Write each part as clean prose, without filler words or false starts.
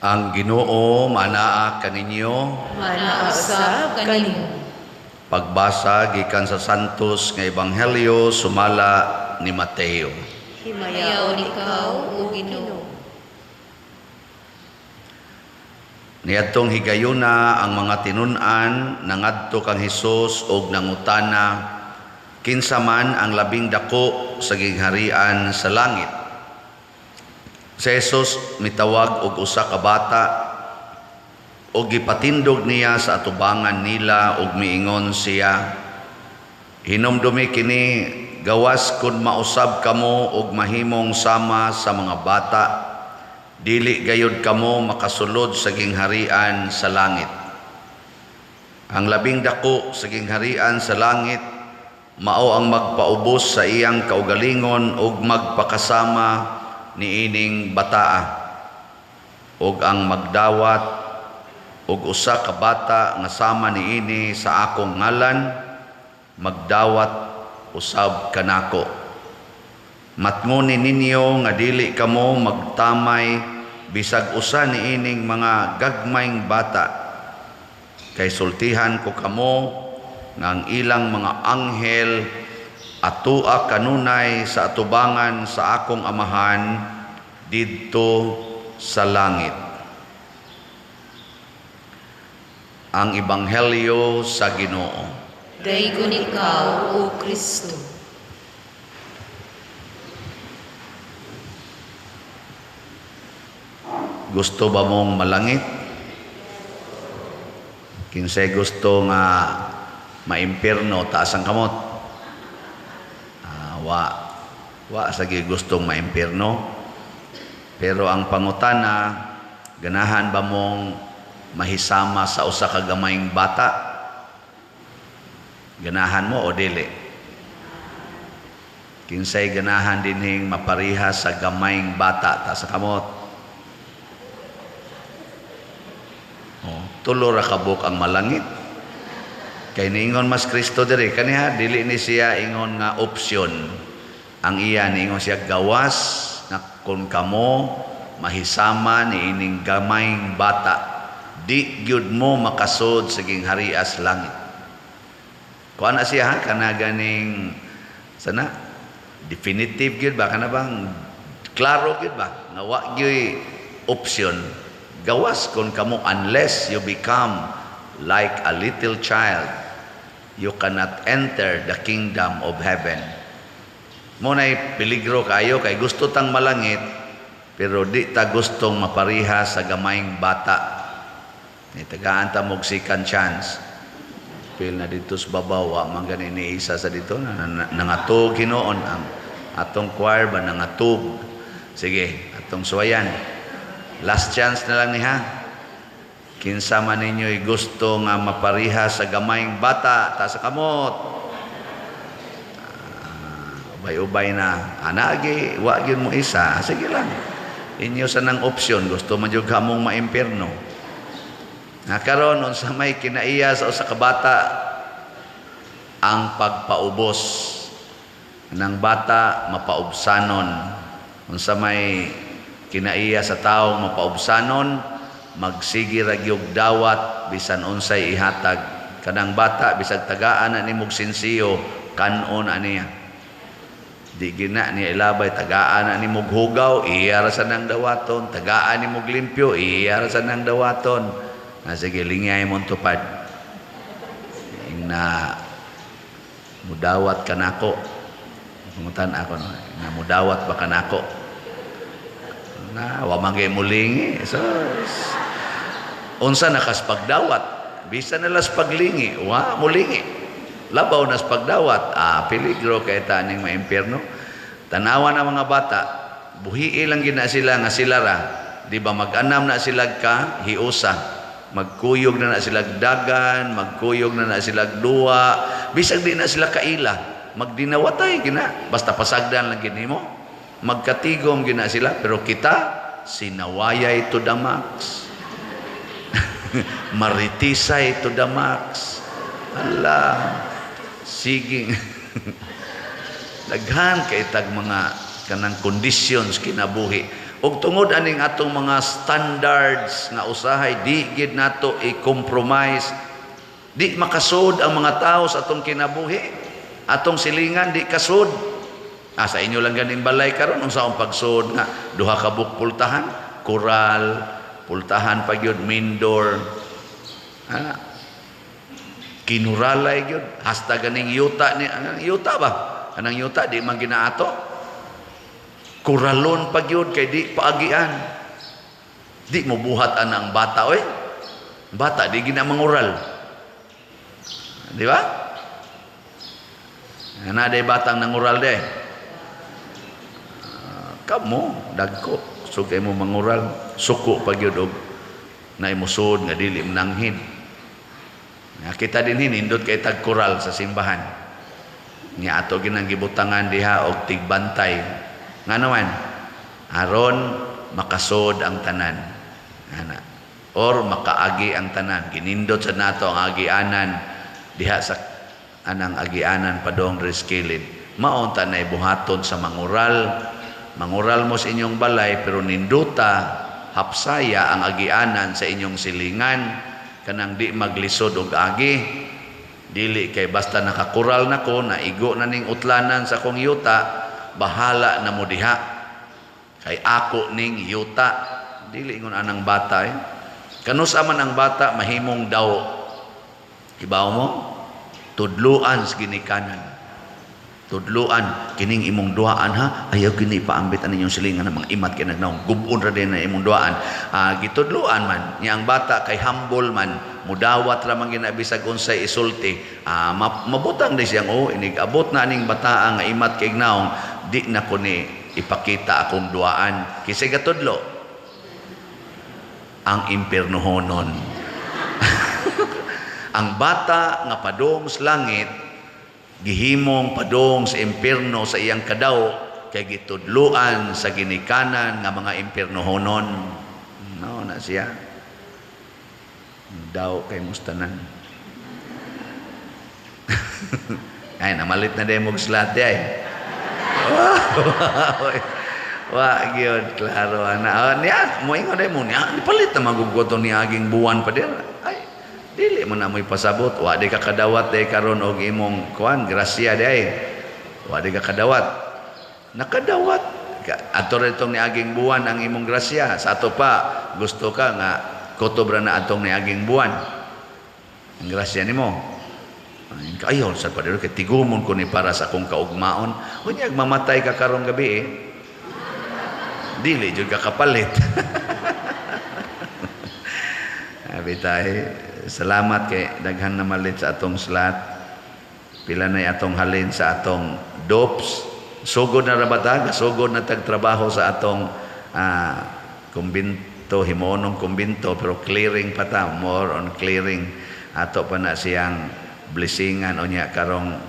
Ang Ginoo manaa kaninyo. Manaa usab kanimo. Pagbasa gikan sa Santos nga Ebanghelyo sumala ni Mateo. Himayaon ikaw, o Ginoo. Niadtong higayuna ang mga tinun-an nangadto kang Hesus og nangutana, "Kinsa man ang labing dako sa gingharian sa langit?" Si Jesus mitawag og usa ka bata og gipatindog niya sa atubangan nila og miingon siya, "Hinumdumi kini, gawas kun mausab kamo og mahimong sama sa mga bata, dili gayud kamo makasulod sa gingharian sa langit. Ang labing dako sa gingharian sa langit mao ang magpaubos sa iyang kaugalingon ug magpakasama niining bataa. Ug ang magdawat og usa ka bata nga sama niini sa akong ngalan, magdawat usab kanako. Matngoni ninyo nga dili kamo magtamay bisag usa niining mga gagmayng bata, kay sultihan ko kamo nga ang ilang mga anghel atua kanunay sa atubangan sa akong Amahan didto sa langit." Ang Ebanghelyo sa Ginoo. Daygon ikaw, O Kristo. Gusto ba mong malangit? Kinsay gusto nga maimpierno, taas ang kamot. Wa. Wa sa gustong maimpierno. Pero ang pangutana, ganahan ba mong mahisama sa usa ka gamayng bata? Ganahan mo o dili? Kinsay ganahan dinhing mapariha sa gamayng bata, taas ang kamot. Oh, tulo ra kabuk ang malangit. Kay niingon mas Kristo diri kaniha, dili ni siya ingon nga opsyon. Ang iya niingon siya, gawas nga kun kamo mahisama niining gamayng bata, di gyud mo makasud sa gingharias langit. Kuan na siya ha, kana ganing sana definitive gyud ba, kana bang klaro gyud ba nga wa gyud opsyon. Gawas kun kamo, unless you become like a little child, you cannot enter the kingdom of heaven. Mo nay peligro kayo kay gusto tang malangit pero di ta gustong mapariha sa gamayng bata. Ni tagaan ta mog second chance. Feel na dito sa babaw, wa man gani ni isa sa dito nangatog hinuon ang atong choir ba nangatog. Sige, atong suwayan. Last chance na lang ni ha. Kinsa man ninyo'y gusto nga mapariha sa gamayng bata, ta sa kamot. Ubay-ubay na. Anagi, wa gyud mo isa. Sige lang. Inyo sa nang opsyon, gusto man jud kamong maimpierno. Na karon unsa may kinaiya sa usa ka bata, ang pagpaubos ng bata mapaubsanon. Unsa may kinaiya sa tawo mapaubsanon, magsige ra gyud dawat bisan unsay ihatag. Kanang bata bisag tagaan na nimog sinsiyo, kan-on aniya. Di gina niya ilabay, tagaan na nimog hugaw, iya ra sa nang dawaton. Tagaan nimog limpyo, iya ra sa nang dawaton. Na sige, lingay mong tupad. Na mudawat ka nako. Pangutan ako, no? Na mudawat ba ka nako? Na, wa man kay mulingi. So, unsa na kas pagdawat? Bisa na las paglingi, wa mulingi. Labaw nas pagdawat, peligro kay ta ning maimpierno. Tanawa na mga bata, buhii lang gina sila nga sila ra. Di ba mag-anam na sila ka hiusa. Magkuyog na na sila dagan, magkuyog na na sila duwa, bisag di na sila kaila, magdinawatay gina, basta pasagdan lang gini mo. Magkatigom gina sila, pero kita sinawayay to the max. Maritisay to the max. Ala, sige. Daghan kay tag mga kanang conditions kinabuhi. Ug tungod aning atong mga standards nga usahay di gid nato i-compromise, di makasud ang mga tao sa atong kinabuhi. Atong silingan di kasud. Ah, sa inyo lang ganing balay karon, unsa ang pagsud nga duha ka buok pultahan, koral, pultahan pa gyud, main door. Ana. Kinuralay gyud hasta ganing yuta ni anang yuta ba? Anang yuta di man ginaato. Kuralon pa gyud kay di paagian. Di mo buhat anang bata oy. Bata di gina mangural. Di ba? Ana day batang nangural day. Ah, kamo dagko sugay mo mangural, suko pa gyud og naimusod nga dili mananghid. Kita din nindot kay tagkural sa simbahan. Nya ato ginang gibutangan diha og tigbantay. Nga naman, aron makasod ang tanan. Ana. Or makaagi ang tanan. Ginindot sa nato ang agianan diha sa anang agianan padong diri. Mao unta na buhaton sa mangural. Mangural mo sa inyong balay pero ninduta hapsaya ang agianan sa inyong silingan kanang di maglisod og agi. Dili kay basta nakakural na ko, naigo na ning utlanan sa akong yuta, bahala na mo diha. Kay ako ning yuta. Dili ingon anang bata eh. Kanus man ang bata mahimong daw. Kibaw mo? Tudluan sa ginikanan. Tudluan kining imong duaan ha, ayaw kini paambit ani inyong silingan ng mga imat kay nagnaong gubon ra din na imong duaan. Ah, gitudluan man niya ang bata kay humble man, mudawat ra man gina bisag unsay isulti. Ah, mabutang di siyang, oh, inig abot na aning bataa nga imat kay naong, di na ko ni ipakita akong duaan. Kisay gatudlo? Ang impiernohonon. Ang bata nga padong sa langit gihimong padong sa impierno sa iyang kadaw kay gitudluan sa ginikanan nga mga impiernohonon. No na siya. Daw kay mustanan. Ay, namalit na din mo slot ay. Wa gyud klaro ana. Oh, niya moingon day mo niya, palit na magugwato ni aging buwan pa dir. Ay, dili mo na mo'y pasabot. Wa di ka kadawat day karon og imong kuan grasya day. Wa di ka kadawat. Nakadawat ato ra itong niaging buwan ang imong grasya. Sa ato pa gusto ka nga kutob ra na atong niaging buwan ang grasya nimo. Ayaw sa padero kay tigumon ko ni para sa akong kaugmaon. Unya mamatay ka karong gabi eh. Dili jud ka kapalit. Abi tay, salamat kay daghan na malit sa atong slot. Pila na atong halin sa atong dopes. Sugod na ra ba ta? Sugod na tagtrabaho sa atong kumbinto, himonong kumbinto, pero clearing pa ta, more on clearing. Ato pa na siyang blessingan unya karong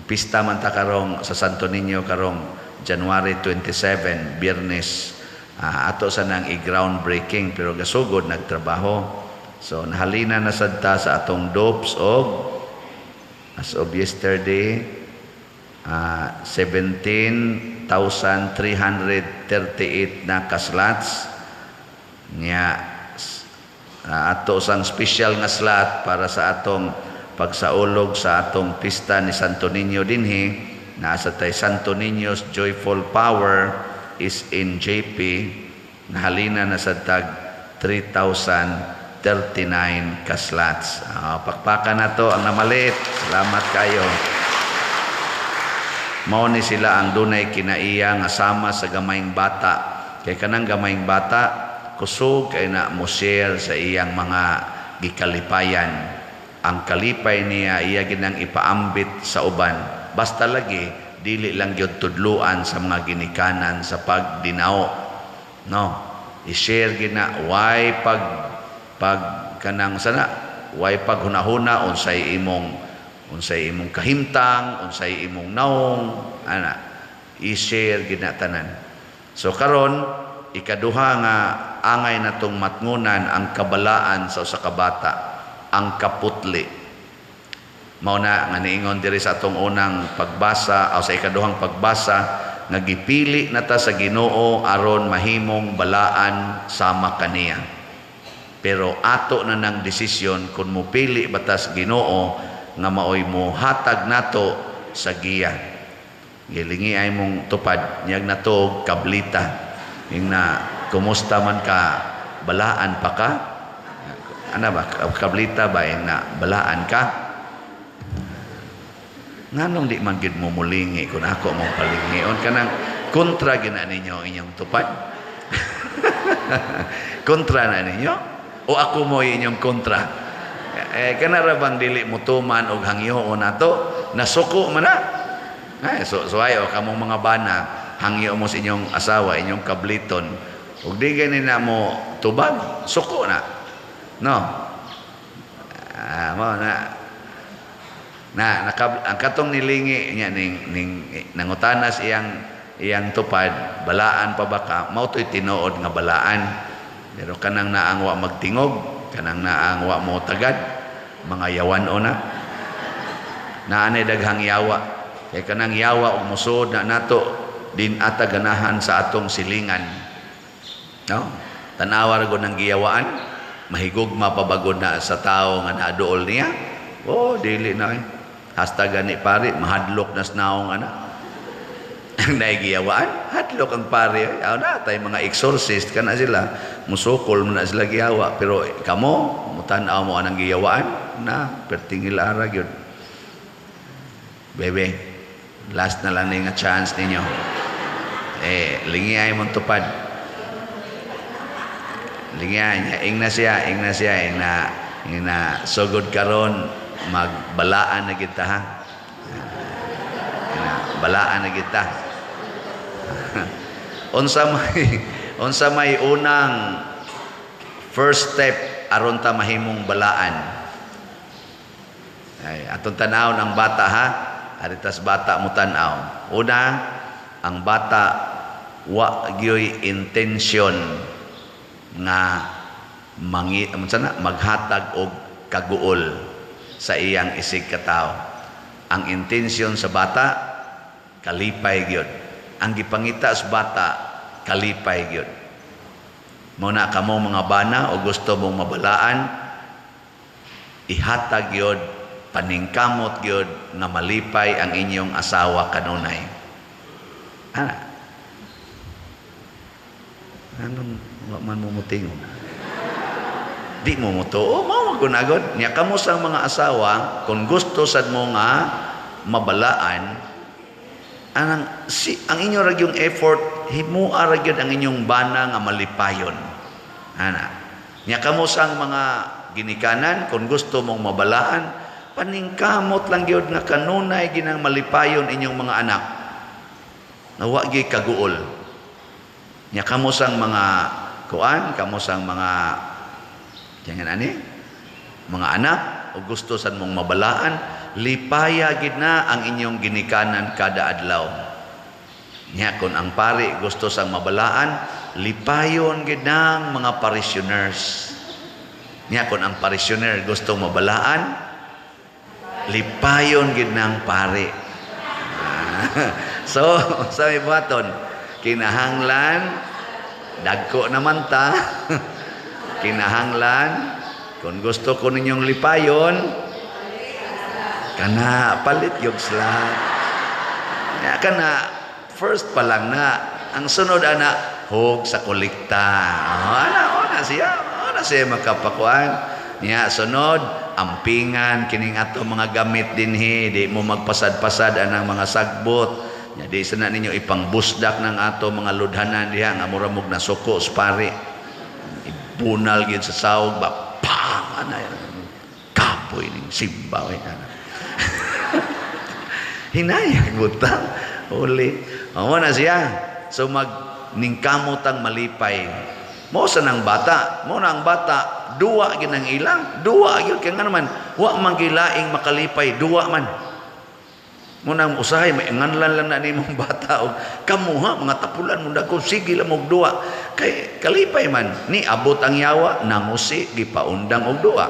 pista man ta karong sa Santo Niño karong January 27, Biyernes. Ato sa nang i-ground breaking pero gasugod nagtrabaho. So nahalina na sad ta sa atong dopes og as of yesterday 17,338 na kaslots nya. Ato sang special nga slot para sa atong pagsaulog sa atong pista ni Santo Niño dinhi, naa sa tay Santo Niño's Joyful Power is in JP, nahalina na sa tag 3,039 kaslots. Pakpakan na to ang namalit. Salamat kayo. Mao ni sila ang dunay kinaiya nga sama sa gamayng bata. Kay kanang gamayng bata kusog kay na mo share sa iyang mga gikalipayan. Ang kalipay niya iya ginang ipaambit sa uban. Basta lagi dili lang gyud tudluan sa mga ginikanan sa pagdinao. No, i-share gina why pag pag kanang sana why pag hunahuna unsay imong kahimtang, unsay imong naong ana, i-share gina tanan. So karon ikaduha nga angay natong matngunan, ang kabalaan sa usa ka bata, ang kaputli. Mao na nga niingon diri sa atong unang pagbasa o sa ikaduhang pagbasa. nga gipili na ta sa Ginoo aron mahimong balaan sama kaniya. Pero ato na nang desisyon kung mopili ba ta sa Ginoo nga maoy mo hatag nato sa giya. Gilingi ay mong tupad niyag nato kablita. Ing na kumusta man ka, balaan pa ka? Ana ba kablita ba, ing na balaan ka? Nganong di man gid mo mulingi kung ako mong palingion? Kanang kontra gina ninyo ang inyong tupad? Kontra na ninyo? O ako mo inyong kontra? Eh, kana ra bang dili mo tuman og hangyoon nato? Nasuko man na. Ay, so ayo kamong mga bana, hangyo mo sa inyong asawa, inyong kabliton. Ug di gani na mo tubag, suko na. No. Ah, mo na na nakab, ang katong nilingi niya ning ning nangutanas iyang iyang tupad, balaan pa ba ka, mao to'y tinuod nga balaan. Pero kanang naang wa magtingog, kanang naang wa mo tagad, mga yawan na naanay daghang yawa. Kay kanang yawa og musod na nato din ata ganahan sa atong silingan, no? Tanawa ra gud ng giyawaan, mahigugma pa bagod na sa tao nga naduol niya. Oh, dili na eh. Hasta gani pare mahadlok na sa naong ana. Ang naigiyawaan, hadlok ang pare. Aw na tay mga exorcist kana sila, musukol man na sila giyawa. Pero kamo, mutan-aw mo anang giyawaan na pertingil ara gyud. Bebe, last na lang ni nga chance ninyo. Eh, lingi ay mong tupad. Lingi niya, ing na siya, ing na siya, ing na, ing na sugod karon magbalaan na kita ha. Ing na, balaan na kita. Unsa may unang first step aron ta mahimong balaan? Ay, atong tanawon ang bata ha. Aritas bata mo tan-aw. Una, ang bata wa gyoy intention nga mangi unsa na maghatag og kaguol sa iyang isig katawo. Ang intensyon sa bata, kalipay gyud. Ang gipangita sa bata, kalipay gyud. Mo na kamo mga bana o gusto mong mabalaan, ihatag gyud, paningkamot gyud nga malipay ang inyong asawa kanunay. Ana. Anong wa man mo mutingog? Di mo mutuo, mao magunagod. Nya kamo sa mga asawa, kung gusto sad mo nga mabalaan, anang si ang inyo ra yung effort, himua ra gyud ang inyong bana nga malipayon. Ana. Nya kamo sang mga ginikanan, kung gusto mong mabalaan, paningkamot lang gyud nga kanunay ginang malipayon inyong mga anak. Nga wa gyud kaguol. Nya kamo sang mga kuan, kamo sang mga jangan ani, mga anak o gusto sad mong mabalaan, lipaya gid na ang inyong ginikanan kada adlaw. Nya kon ang pari gusto sang mabalaan, lipayon gid nang mga parishioners. Nya kon ang parishioner gusto mabalaan, lipayon gid nang pari. So, sa may buhaton, kinahanglan dagko naman ta. Kinahanglan kung gusto ko ninyong lipayon, kana palit yung slack. Ya, kana first pa lang na. Ang sunod ana, hog sa kolekta. Oh, ana, oh, na siya, oh, na siya makapakuan. Nya sunod, ampingan kining ato mga gamit dinhi, di mo magpasad-pasad anang mga sagbot. Nya di sana ninyo ipangbusdak ng ato mga ludhanan diha nga mura mog nasuko sa pari. Ibunal gyud sa sawog ba, pang ana, kapoy ning simba we ana. Hinayag butang uli. Mao na siya. So mag ningkamot ang malipay. Mo sa nang bata, mo na ang bata, duwa gyud ang ilang, duwa gyud kay nga naman wa man gilaing makalipay, duwa man. Mo nang usahay may nganlan lang na nimong bata og kamo ha, mga tapulan mo dagko, sige lang og duwa. Kay kalipay man ni abot ang yawa, nangusi gipaundang og duwa.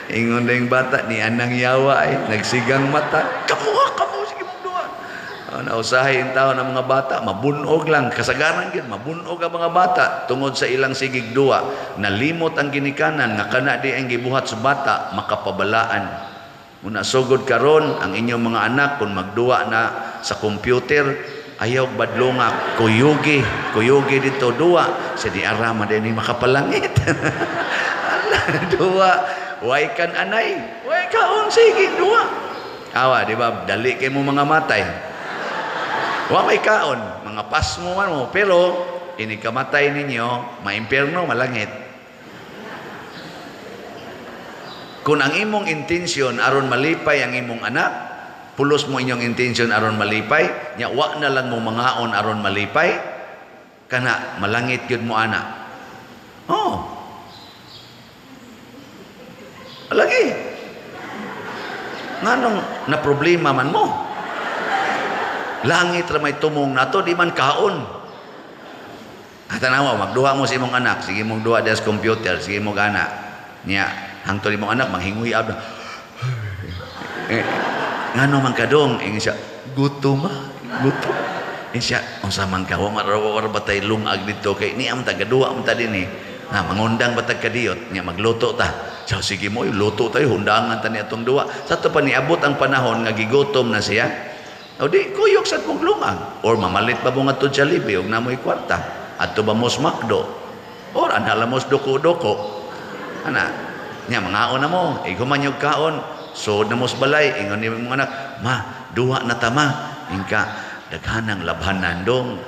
Ingon na yung bata ni anang yawa ay nagsigang mata. Kamo ha, kamo sige. Muna usahay ang tao ng mga bata, mabunog lang, kasagaran gyud mabunog ang mga bata tungod sa ilang sigig duwa. Nalimot ang ginikanan nga kana di ang gibuhat sa bata makapabalaan. Muna sugod karon ang inyong mga anak kung magduwa na sa computer, ayaw badlonga, kuyugi, kuyugi dito duwa sa di arama din ni makapalangit. Ala, duwa, way kan anay, way kaon, sige duwa. Awa, di ba? Dali kay mo mga matay. Wa may kaon, mga pasmo man mo, pero ini kamatay ninyo, maimpierno, malangit. Kung ang imong intensyon aron malipay ang imong anak, pulos mo inyong intensyon aron malipay, nya wa na lang mo mangaon aron malipay, kana malangit gyud mo ana. Oh. Lagi. Nganong na problema man mo? Langit ra may tumong nato, di man kaon. Ah, tanawa, magduha mo sa imong anak, sige mong duha sa computer, sige mo gana. Nya, hangtod imong anak manghinguy ab. Eh, ngano man kadong? Ingon siya, gutom ah, gutom. Ingon siya, unsa man ka, wa man ra batay lungag dito kay niya man taga duwa man ta dinhi. Na mangundang ba tag kadiyot, nya magluto ta. So, sige mo, luto tayo, hundangan ta ni atong duwa. Sa ato pa niabot ang panahon nga gigutom na siya. O di, kuyog sa mong lungag. Or mamalit ba mo nga to Jollibee, og namoy kwarta. Adto ba mos McDo? Or anhala mos doko-doko. Ana, nya mangaon na mo, iguman yung kaon, suod na mos balay, ingon ni mong anak, ma, duha na ta ma. Ingka, daghanang labhanan dong.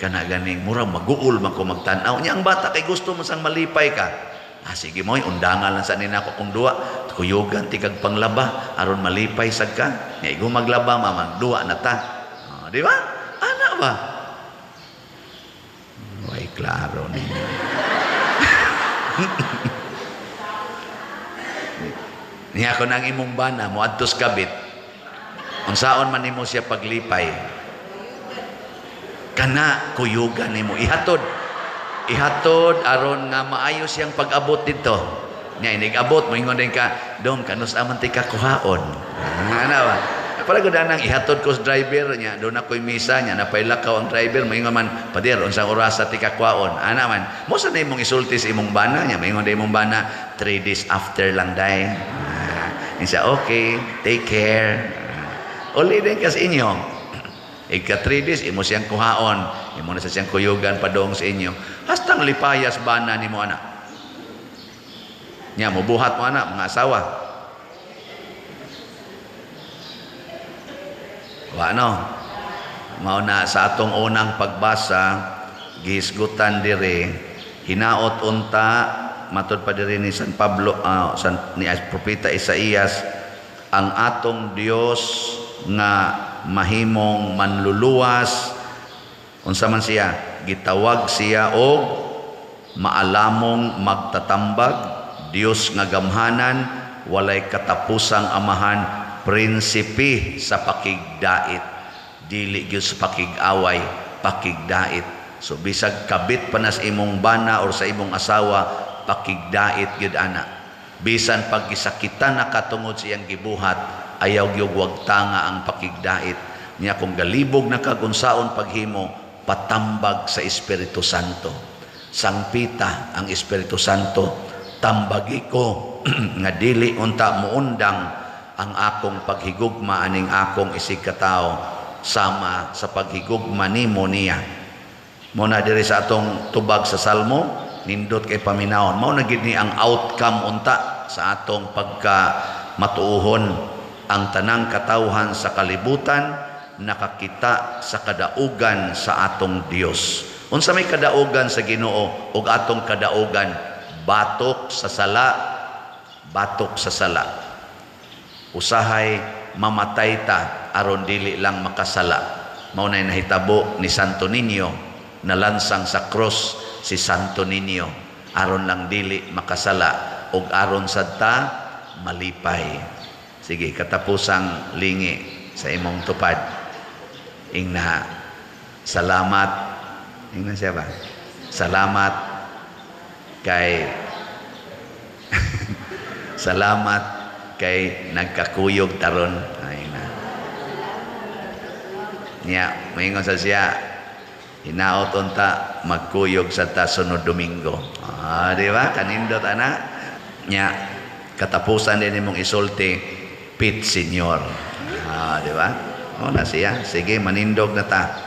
Kana ganing mura maguol man ko magtan-aw. Nya ang bata kay gusto mo sang malipay ka. Ah, sige mo, undangan lang sa nina ko kung duwa. Kuyugan ti kag panglaba aron malipay sad ka. Nya igo maglaba mamang duwa na ta. Oh, di ba? Ana ba? Way klaro ninyo. Niya ko nang imong bana moadtos kabit. Unsaon man nimo siya paglipay? Kana kuyugan nimo ihatod. Ihatod aron nga maayo siyang pag-abot dito. Nya inig-abot moingon din ka, dong kanus aman ti kakuhaon. Ana ba? Para gud anang ihatod ko sa driver niya, doon ako'y misa niya, napailakaw ang driver, moingon man, pader, unsang orasa ti kakuhaon. Ana man, mo sa na imong isulti sa imong bana niya, moingon din imong bana, 3 days after lang day. Ah, siya, okay, take care. Ah, uli din kas inyo. Ika 3 days, imo siyang kuhaon, imo na sa siyang kuyugan padong sa inyo. Hastang lipayas bana nimo ana. Nya mobuhat mo ana mga asawa. Wa no. Mao na sa atong unang pagbasa gihisgutan diri hinaot unta matud pa diri ni San Pablo San, ni Propeta Isaías ang atong Dios nga mahimong manluluwas. Unsa man siya gitawag siya og maalamong magtatambag, Dios nga gamhanan, walay katapusang amahan, prinsipe sa pakigdait, dili gyud sa pakig-away, pakigdait. So bisag kabit pa nas imong bana or sa imong asawa, pakigdait gyud ana. Bisan pag gisakitan na katungod sa iyang gibuhat, ayaw gyud wagtanga ang pakigdait. Nya kung galibog na kag unsaon paghimo, patambag sa Espiritu Santo. Sangpita ang Espiritu Santo, tambagi ko nga dili unta muundang ang akong paghigugma aning akong isig katawo sama sa paghigugma nimo niya. Mo na diri sa atong tubag sa Salmo, nindot kay paminawon. Mao na gid ni ang outcome unta sa atong pagka matuohon. Ang tanang katawhan sa kalibutan nakakita sa kadaugan sa atong Dios. Unsa may kadaugan sa Ginoo ug atong kadaugan? Batok sa sala, batok sa sala. Usahay mamatay ta aron dili lang makasala. Mao nay nahitabo ni Santo Niño, nalansang sa cross si Santo Niño aron lang dili makasala ug aron sad ta malipay. Sige, katapusang lingi sa imong tupad. Ingna, salamat. Ingna siya ba? Salamat kay salamat kay nagkakuyog taron. Ay na. Nya, moingon sa siya, hinaot unta magkuyog sa ta sunod Domingo. Ah, di ba? Kanindot ana. Nya, katapusan din nimong isulti, "Pit Señor." Ah, di ba? O na siya. Sige, manindog na ta.